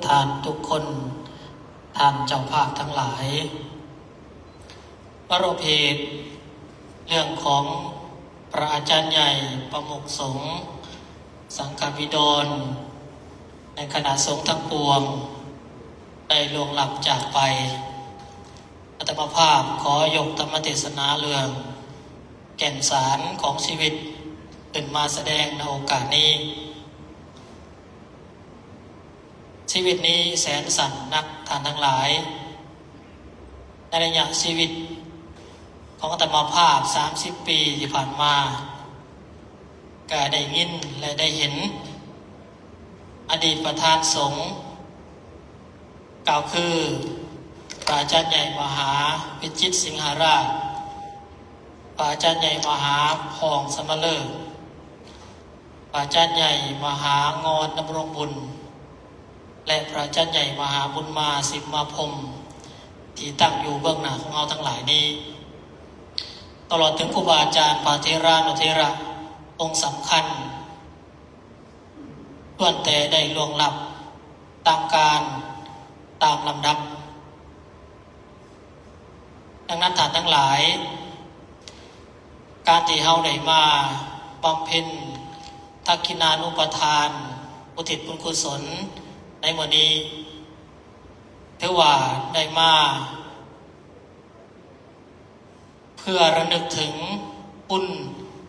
ທ່ານທຸກຄົນ, ທ່ານເຈົ້າພາບທັງຫຼາຍ, ປະໂລດເພດເລື່ອງຂອງພະອາຈານໃຫຍ່ປະມຸກສົງ, ສັງຄະວິດອນ ແລະ ຄະນະສົງທັງປວງໄດ້ລ່ວງລັບຈາກໄປ, ອາດຕະມາພາບຂໍຍົກທຳມະເທດສະໜາເລື່ອງແກ່ນສານຂອງຊີວິດຂຶ້ນມາສະແດງໃນໂອກາດນີ້. ຊີວິດນີ້ແສນສັ້ນນັກທ່ານທັງຫຼາຍ. ໃນໄລຍະຊີວິດຂອງອາດຕະມາພາບສາມສິບປີທີ່ຜ່ານມາ, ກະໄດ້ຍິນ ແລະ ໄດ້ເຫັນອະດີດປະທານສົງ ກ່າວຄື ພະອາຈານໃຫຍ່ມະຫາວິຈິດສິງຫາລາດ, ພະອາຈານໃຫຍ່ມະຫາພອງສະມະເລີກ, ພະອາຈານໃຫຍ່ມະຫາງອນດຳລົງບຸນ ແລະ ພະອາຈານໃຫຍ່ມະຫາບຸນມາສິມມາພົມ ທີ່ຕັ້ງຢູ່ເບື້ອງໜ້າຂອງເຮົາທັງຫຼາຍນີ້, ຕະຫຼອດເຖິງຄູບາອາຈານ ພະເຖລານຸເຖລະອົງສຳຄັນ ລ້ວນແຕ່ໄດ້ລ່ວງລັບຕາມການຕາມລຳດັບ. ດັ່ງນັ້ນທ່ານທັງຫຼາຍ, ການທີ່ເຮົາໄດ້ມາບຳເພັນທັກຂິນານຸປະທານ ອຸທິດບຸນກຸສົນໃນມື້ນີ້ ຖືວ່າໄດ້ມາ ເພື່ອລະນຶກເຖິງຄຸນ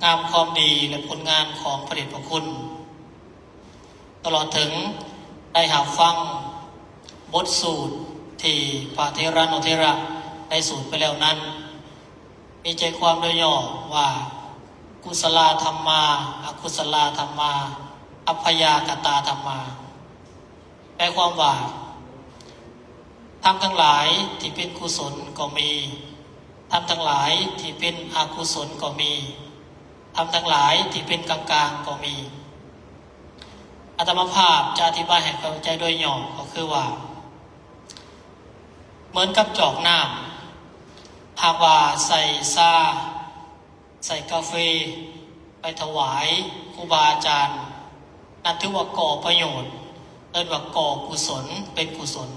ງາມຄວາມດີ ແລະ ຜົນງານຂອງພະເດດພະຄຸນ, ຕະຫຼອດເຖິງໄດ້ຮັບຟັງບົດສູດທີ່ພະເຖລານຸເຖລະໄດ້ສູດໄປແລ້ວນັ້ນ, ມີໃຈຄວາມໂດຍຫຍໍ້ວ່າ ກຸສະລາທຳມາ, ອະກຸສະລາທຳມາ, ອັບພະຍາກະຕາທຳມາ. ແປຄວາມວ່າ ທຳທັງຫຼາຍທີ່ເປັນກຸສົນກໍມີ, ທຳທັງຫຼາຍທີ່ເປັນອະກຸສົນກໍມີ, ທຳທັງຫຼາຍທີ່ເປັນກາງໆກໍມີ. ອາດຕະມາພາບຈະອະທິບາຍໃຫ້ເຂົ້າໃຈໂດຍຫຍໍ້ກໍຄືວ່າ ເໝືອນກັບຈອກນ້ຳ, ຫາກວ່າໃສ່ຊາ ໃສ່ກາເຟໄປຖວາຍຄູບາອາຈານ, ນັ້ນຖືວ່າກໍ່ປະໂຫຍດ, ເອີ້ນວ່າກໍ່ກຸສົນ, ເປັນກຸສົນ.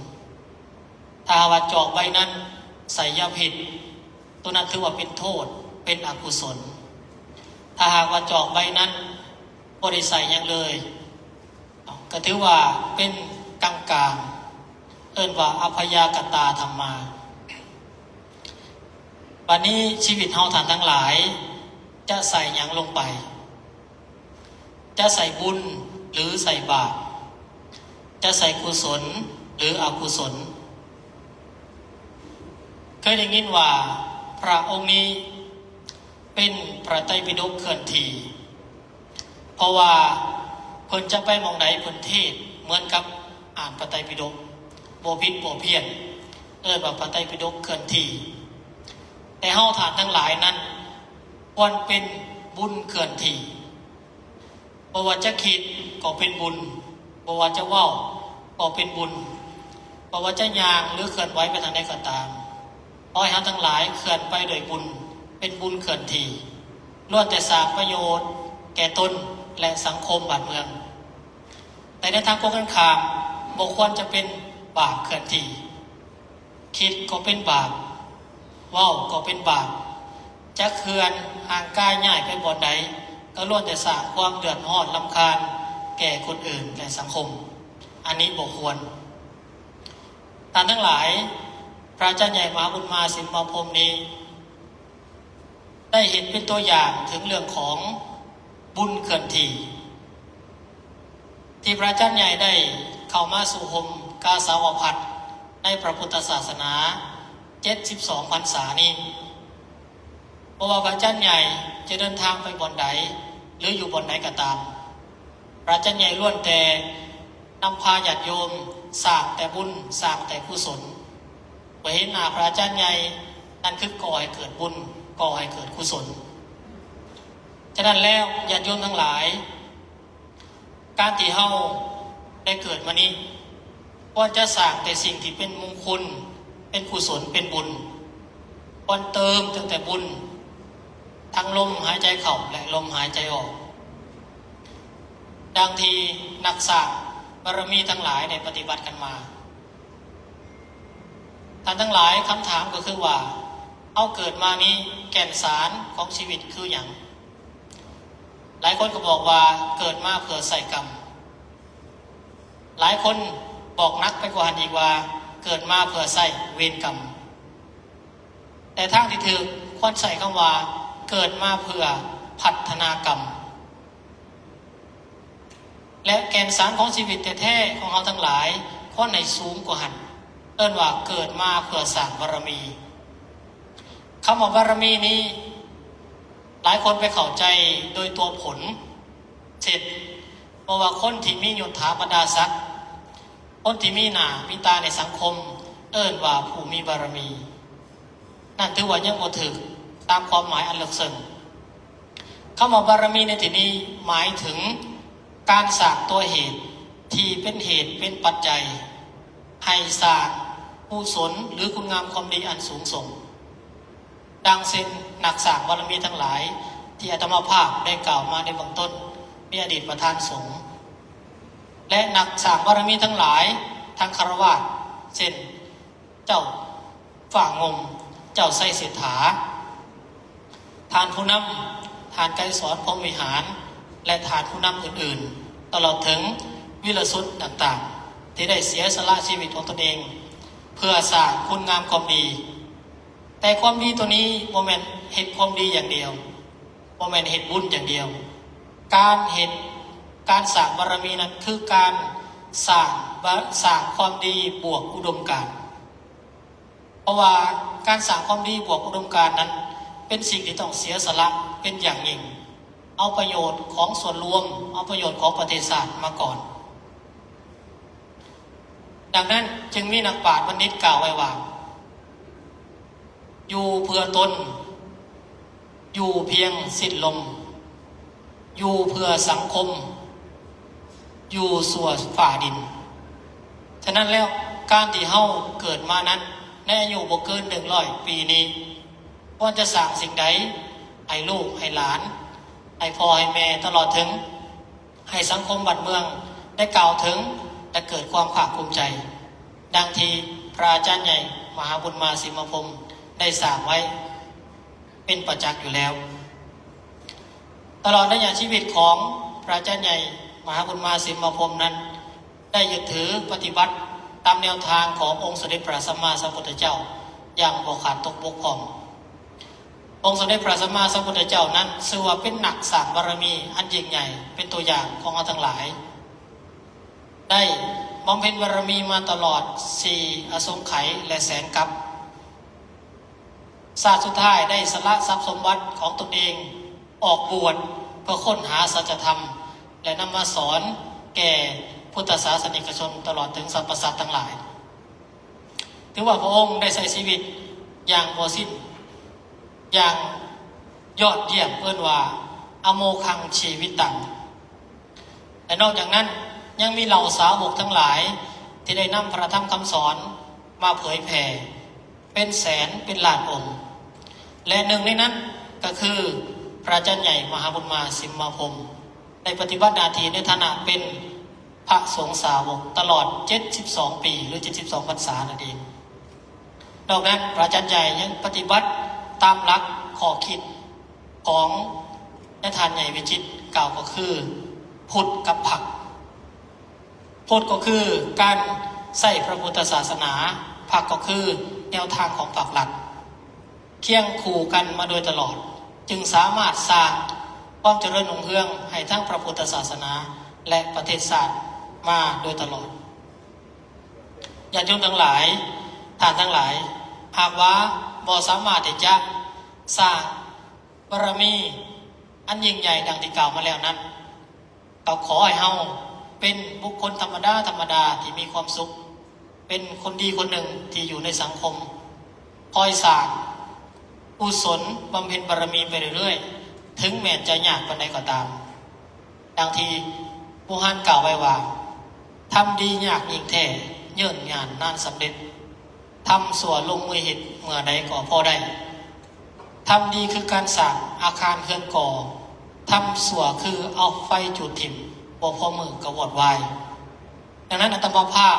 ຖ້າຫາກວ່າຈອກໃບນັ້ນໃສ່ຢາພິດ, ໂຕນັ້ນຖືວ່າເປັນໂທດ, ເປັນອະກຸສົນ. ຖ້າຫາກວ່າຈອກໃບນັ້ນບໍ່ໄດ້ໃສ່ຫຍັງເລີຍ, ກໍຖືວ່າເປັນກາງໆ, ເອີ້ນວ່າອັບພະຍາກະຕາທຳມາ. ບັດນີ້ຊີວິດເຮົາທ່ານທັງຫຼາຍຈະໃສ່ຫຍັງລົງໄປ? ຈະໃສ່ບຸນ ຫຼື ໃສ່ບາບ? ຈະໃສ່ກຸສົນ ຫຼື ອະກຸສົນ? ເຄີຍໄດ້ຍິນວ່າພະອົງນີ້ເປັນພະໄຕປິດົກເຄື່ອນທີ່. ເພາະວ່າເພິ່ນຈະໄປໝ່ອງໃດເພິ່ນເທດເໝືອນກັບອ່ານພະໄຕປິດົກ, ບໍ່ຜິດບໍ່ພຽນ, ເອີ້ນວ່າພະໄຕປິດົກເຄື່ອນທີ່. ແຕ່ເຮົາທ່ານທັງຫຼາຍນັ້ນຄວນເປັນບຸນເຄື່ອນທີ່. ບໍ່ວ່າຈະຄິດກໍເປັນບຸນ, ບໍ່ວ່າຈະເວົ້າກໍເປັນບຸນ, ບໍ່ວ່າຈະຍ່າງ ຫຼື ເຄື່ອນໄຫວໄປທາງໃດກໍຕາມ, ຂໍໃຫ້ເຮົາທັງຫຼາຍເຄື່ອນໄປໂດຍບຸນ, ເປັນບຸນເຄື່ອນທີ່, ລ້ວນແຕ່ສ້າງປະໂຫຍດແກ່ຕົນ ແລະ ສັງຄົມບ້ານເມືອງ. ແຕ່ໃນທາງກົງກັນຂ້າມ, ບໍ່ຄວນຈະເປັນບາບເຄື່ອນທີ່. ຄິດກໍເປັນບາບ, ເວົ້າກໍເປັນບາບ, ຈະເຄື່ອນຮ່າງກາຍຍ້າຍໄປບ່ອນໃດ ກໍລ້ວນແຕ່ສ້າງຄວາມເດືອດຮ້ອນລຳຄານແກ່ຄົນອື່ນ ແລະ ສັງຄົມ. ອັນນີ້ບໍ່ຄວນ. ທ່ານທັງຫຼາຍ, ພະອາຈານໃຫຍ່ມະຫາບຸນມາສິມມາພົມນີ້ ໄດ້ເຮັດເປັນຕົວຢ່າງເຖິງເລື່ອງຂອງບຸນເຄື່ອນທີ່ ທີ່ພະອາຈານໃຫຍ່ໄດ້ເຂົ້າມາສູ່ໂຮມກາສາວະພັດໃນພະພຸດທະສາສະໜາເຈັດສິບສອງພັນສານີ້, ບໍ່ວ່າພະອາຈານໃຫຍ່ຈະເດີນທາງໄປບ່ອນໃດ ຫຼື ຢູ່ບ່ອນໃດກໍຕາມ, ພະອາຈານໃຫຍ່ລ້ວນແຕ່ ນຳພາຍາດໂຍມສ້າງແຕ່ບຸນ, ສ້າງແຕ່ກຸສົນ. ເມື່ອເຫັນໜ້າພະອາຈານໃຫຍ່, ນັ້ນຄືກໍ່ໃຫ້ເກີດບຸນ, ກໍ່ໃຫ້ເກີດກຸສົນ. ສະນັ້ນແລ້ວ, ຍາດໂຍມທັງຫຼາຍ, ການທີ່ເຮົາໄດ້ເກີດມານີ້, ຄວນຈະສ້າງແຕ່ສິ່ງທີ່ເປັນມຸງຄຸນ, ເປັນກຸສົນ, ເປັນບຸນ. ຄວນເຕີມຕັ້ງແຕ່ບຸນ, ທັງລົມຫາຍໃຈເຂົ້າ ແລະ ລົມຫາຍໃຈອອກ. ດັ່ງທີ່ນັກສ້າງ ບາລະມີທັງຫຼາຍໄດ້ປະຕິບັດກັນມາ. ທ່ານທັງຫຼາຍ, ຄຳຖາມກໍຄືວ່າ, ເຮົາເກີດມານີ້ ແກ່ນສານຂອງຊີວິດຄືຫຍັງ? ຫຼາຍຄົນກໍບອກວ່າ ເກີດມາເພື່ອໃຊ້ກຳ. ຫຼາຍຄົນບອກໜັກໄປກວ່າຫັ້ນອີກວ່າ ເກີດມາເພື່ອໃຊ້ເວນກຳ. ແຕ່ທາງທີ່ຖືກຄວນໃຊ້ຄຳວ່າ ເກີດມາເພື່ອພັດທະນາກຳ. ແລະ ແກ່ນສານຂອງຊີວິດແທ້ໆຂອງເຮົາທັງຫຼາຍ ຄວນໃຫ້ສູງກວ່າຫັ້ນ, ເອີ້ນວ່າເກີດມາເພື່ອສ້າງບາລະມີ. ຄຳວ່າບາລະມີນີ້ ຫຼາຍຄົນໄປເຂົ້າໃຈໂດຍຕົວຜົນ, ເຊັ່ນ ບໍ່ວ່າຄົນທີ່ມີຍົດຖາບັນດາສັກ, ຄົນທີ່ມີໜ້າມີຕາໃນສັງຄົມ ເອີ້ນວ່າຜູ້ມີບາລະມີ. ນັ້ນຖືວ່າຍັງບໍ່ຖືກຕາມຄວາມໝາຍອັນເລິກເຊິ່ງ. ຄຳວ່າບາລະມີໃນທີ່ນີ້ໝາຍເຖິງການສ້າງຕົວເຫດທີ່ເປັນເຫດເປັນປັດໄຈໃຫ້ສ້າງກຸສົນ ຫຼື ຄຸນງາມຄວາມດີອັນສູງສົ່ງ. ດັ່ງເຊັ່ນ ນັກສ້າງບາລະມີທັງຫຼາຍທີ່ອາດຕະມາພາບໄດ້ກ່າວມາໃນເບື້ອງຕົ້ນ ມີອະດີດປະທານສົງ ແລະ ນັກສ້າງບາລະມີທັງຫຼາຍທາງຄາລະວາດ ເຊັ່ນ ເຈົ້າຟ້າງົມ, ເຈົ້າໄຊເສດຖາ, ທ່ານຜູ້ນຳ, ທ່ານໄກສອນ ພົມວິຫານ ແລະ ທ່ານຜູ້ນຳອື່ນໆ ຕະຫຼອດເຖິງວິລະຊົນຕ່າງໆ ທີ່ໄດ້ເສຍສະຫຼະຊີວິດຂອງຕົນເອງ ເພື່ອສ້າງຄຸນງາມຄວາມດີ. ແຕ່ຄວາມດີຕົວນີ້ບໍ່ແມ່ນເຮັດຄວາມດີຢ່າງດຽວ, ບໍ່ແມ່ນເຮັດບຸນຢ່າງດຽວ. ການເຮັດ, ການສ້າງບາລະມີນັ້ນຄືການສ້າງ, ສ້າງຄວາມດີບວກອຸດົມການ. ເພາະວ່າການສ້າງຄວາມດີບວກອຸດົມການນັ້ນ ເປັນສິ່ງທີ່ຕ້ອງເສຍສະຫຼະເປັນຢ່າງຍິ່ງ, ເອົາປະໂຫຍດຂອງສ່ວນລວມ, ເອົາປະໂຫຍດຂອງປະເທດຊາດມາກ່ອນ. ດັ່ງນັ້ນຈຶ່ງມີນັກປາດບັນດິດກ່າວໄວ້ວ່າ, ຢູ່ເພື່ອຕົນ, ຢູ່ພຽງສິ້ນລົມ, ຢູ່ເພື່ອສັງຄົມ, ຢູ່ຊົ່ວຟ້າດິນ. ສະນັ້ນແລ້ວ, ການທີ່ເຮົາເກີດມານັ້ນ ໃນອາຍຸບໍ່ເກີນໜຶ່ງຮ້ອຍປີນີ້ ຄວນຈະສ້າງສິ່ງໃດໃຫ້ລູກໃຫ້ຫຼານ, ໃຫ້ພໍ່ໃຫ້ແມ່, ຕະຫຼອດເຖິງ ໃຫ້ສັງຄົມບ້ານເມືອງໄດ້ກ່າວເຖິງ ແລະ ເກີດຄວາມພາກພູມໃຈ, ດັ່ງທີ່ພະອາຈານໃຫຍ່ມະຫາບຸນມາສິມມະພົມໄດ້ສ້າງໄວ້ເປັນປະຈັກຢູ່ແລ້ວ. ຕະຫຼອດໄລຍະຊີວິດຂອງພະອາຈານໃຫຍ່ມະຫາບຸນມາສິມມະພົມນັ້ນ ໄດ້ຍຶດຖືປະຕິບັດຕາມແນວທາງຂອງອົງສົມເດັດພະສຳມາສຳພຸດທະເຈົ້າຢ່າງບໍ່ຂາດຕົກບົກຜ່ອງ. ອົງສົມເດັດພະສຳມາສຳພຸດທະເຈົ້ານັ້ນ ຊື່ວ່າເປັນນັກສ້າງບາລະມີອັນຍິ່ງໃຫຍ່ ເປັນຕົວຢ່າງຂອງເຮົາທັງຫຼາຍ ໄດ້ບຳເພັນບາລະມີມາຕະຫຼອດສີ່ອະສົງໄຂ ແລະ ແສນກັບ. ຊາດສຸດທ້າຍໄດ້ສະຫຼະຊັບສົມບັດຂອງຕົນເອງອອກບວດ ເພື່ອຄົ້ນຫາສັດຈະທຳ ແລະ ນຳມາສອນແກ່ພຸດທະສາສະນິກະຊົນ ຕະຫຼອດເຖິງສັບພະສັດທັງຫຼາຍ. ຖືວ່າພະອົງໄດ້ໃຊ້ຊີວິດຢ່າງບໍ່ສິ້ນ, ຢ່າງຍອດຢ້ຽມ, ເອີ້ນວ່າ ອະໂມຄັງຊີວິດຕັງ. ແລະ ນອກຈາກນັ້ນ ຍັງມີເຫຼົ່າສາວົກທັງຫຼາຍ ທີ່ໄດ້ນຳພະທຳຄຳສອນມາເຜີຍແຜ່ເປັນແສນເປັນລ້ານອົງ ແລະ ໜຶ່ງໃນນັ້ນກໍຄື ພະອາຈານໃຫຍ່ມະຫາບຸນມາສິມມະພົມ ໄດ້ປະຕິບັດໜ້າທີ່ໃນຖານະເປັນພະສົງສາວົກຕະຫຼອດເຈັດສິບສອງປີ ຫຼື ເຈັດສິບສອງພັນສານັ້ນເອງ. ນອກນັ້ນ ພະອາຈານໃຫຍ່ຍັງປະຕິບັດຕາມຫຼັກຂໍ້ຄິດຂອງນາຍທ່ານໃຫຍ່ວິຈິດ ກ່າວກໍຄື ພຸດກັບພັກ. ພຸດກໍຄືການໃຊ້ພະພຸດທະສາສະໜາ, ພັກກໍຄືແນວທາງຂອງພາກລັດ. ຄຽງຄູ່ກັນມາໂດຍຕະຫຼອດ, ຈຶ່ງສາມາດສ້າງຄວາມຈະເລີນຮຸ່ງເຮືອງໃຫ້ທັງພະພຸດທະສາສະໜາ ແລະ ປະເທດຊາດມາໂດຍຕະຫຼອດ. ຍາດໂຍມທັງຫຼາຍ, ທ່ານທັງຫຼາຍ, ຫາກວ່າບໍ່ສາມາດທີ່ຈະສ້າງບາລະມີອັນຍິ່ງໃຫຍ່ດັ່ງທີ່ກ່າວມາແລ້ວນັ້ນ, ກໍຂໍໃຫ້ເຮົາເປັນບຸກຄົນທຳມະດາໆ ທີ່ມີຄວາມສຸກ, ເປັນຄົນດີຄົນໜຶ່ງທີ່ຢູ່ໃນສັງຄົມ, ຄອຍສ້າງກຸສົນບຳເພັນບາລະມີໄປເລື້ອຍໆ ເຖິງແມ່ນຈະຍາກປານໃດກໍຕາມ. ດັ່ງທີ່ບູຮານກ່າວໄວ້ວ່າ, ທຳດີຍາກຍິ່ງແທ້, ເຍີ້ນຫຍານນານສຳເລັດ. ທຳຊົ່ວລົງມືເຮັດເມື່ອໃດກໍພໍໄດ້. ທຳດີຄືການສ້າງອາຄານເຮືອນກໍ່, ທຳຊົ່ວຄືເອົາໄຟຈູດຖິ້ມ, ບໍ່ພໍມື້ກໍວອດວາຍ. ດັ່ງນັ້ນ ອາດຕະມາພາບ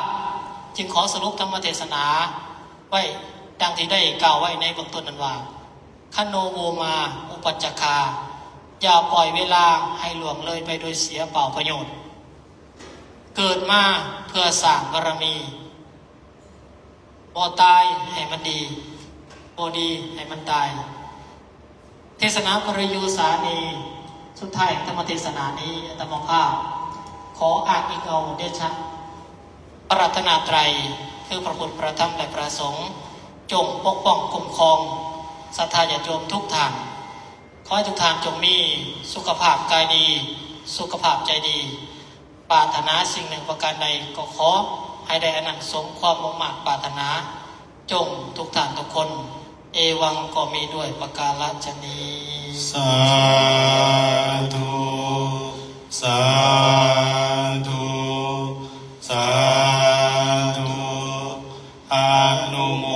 ຈຶ່ງຂໍສະຫຼຸບທຳມະເທສະໜາໄວ້ ດັ່ງທີ່ໄດ້ກ່າວໄວ້ໃນເບື້ອງຕົ້ນນັ້ນວ່າ ຄະໂນໂວມາ ອຸປັດຈະຄາ ຢ່າປ່ອຍເວລາໃຫ້ລ່ວງເລີຍໄປໂດຍເສຍເປົ່າປະໂຫຍດ. ເກີດມາເພື່ອສ້າງບາລະມີ, ບໍ່ຕາຍໃຫ້ມັນດີ, ບໍ່ດີໃຫ້ມັນຕາຍ. ເທສະໜາປະລິໂຍສານີ ສຸດທ້າຍທຳມະເທສະໜານີ້ ອາດຕະມາພາບຂໍອ້າງອີງເອົາເດຊະພະລັດຕະນະໄຕ ຄືພະພຸດ ພະທຳ ແລະ ພະສົງ ຈົ່ງປົກປ້ອງຄຸ້ມຄອງສັດທາຍາດໂຍມທຸກທ່ານ. ຂໍໃຫ້ທຸກທ່ານຈົ່ງມີສຸຂະພາບກາຍດີ, ສຸຂະພາບໃຈດີ. ປາດຖະໜາສິ່ງໜຶ່ງປະການໃດກໍຂໍໃຫ້ໄດ້ອັນນັ້ນສົມຄວາມມຸ່ງມາດປາດຖະໜາ ຈົ່ງທຸກທ່ານທຸກຄົນ. ເອວັງກໍມີດ້ວຍປະກາລະຊະນີ. ສາທຸ ສາທຸ ສາທຸ ອະນຸໂມ